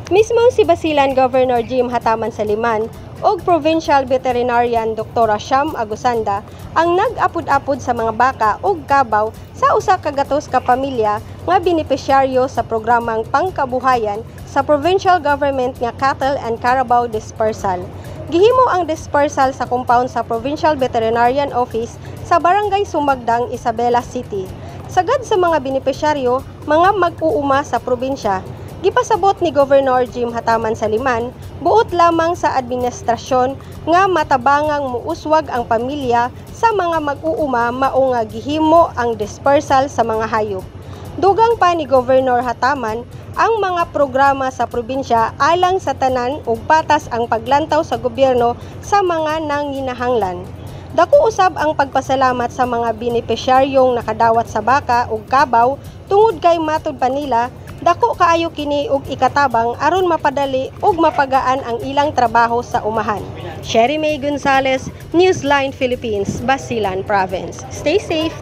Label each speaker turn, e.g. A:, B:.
A: Mismong si Basilan Governor Jim Hataman Saliman ug Provincial Veterinarian Dr. Sham Agusanda ang nag-apod-apod sa mga baka ug kabaw sa 100 ka pamilya nga benepisyaryo sa programang pangkabuhayan sa provincial government nga Cattle and Carabao Dispersal. Gihimo ang dispersal sa compound sa Provincial Veterinarian Office sa Barangay Sumagdang, Isabela City. Sagad sa mga benepisyaryo, mga mag-uuma sa probinsya. Gipasabot ni Governor Jim Hataman Saliman, buot lamang sa administrasyon nga matabangang muuswag ang pamilya sa mga mag-uuma, mao nga gihimo ang dispersal sa mga hayop. Dugang pa ni Governor Hataman, ang mga programa sa probinsya alang sa tanan ug patas ang paglantaw sa gobyerno sa mga nanginahanglan. Dako usab ang pagpasalamat sa mga benepisyaryong nakadawat sa baka ug kabaw tungod kay matud pa nila, dako kaayo kini og ikatabang aron mapadali ug mapagaan ang ilang trabaho sa umahan. Sherry May Gonzalez, Newsline Philippines, Basilan Province. Stay safe,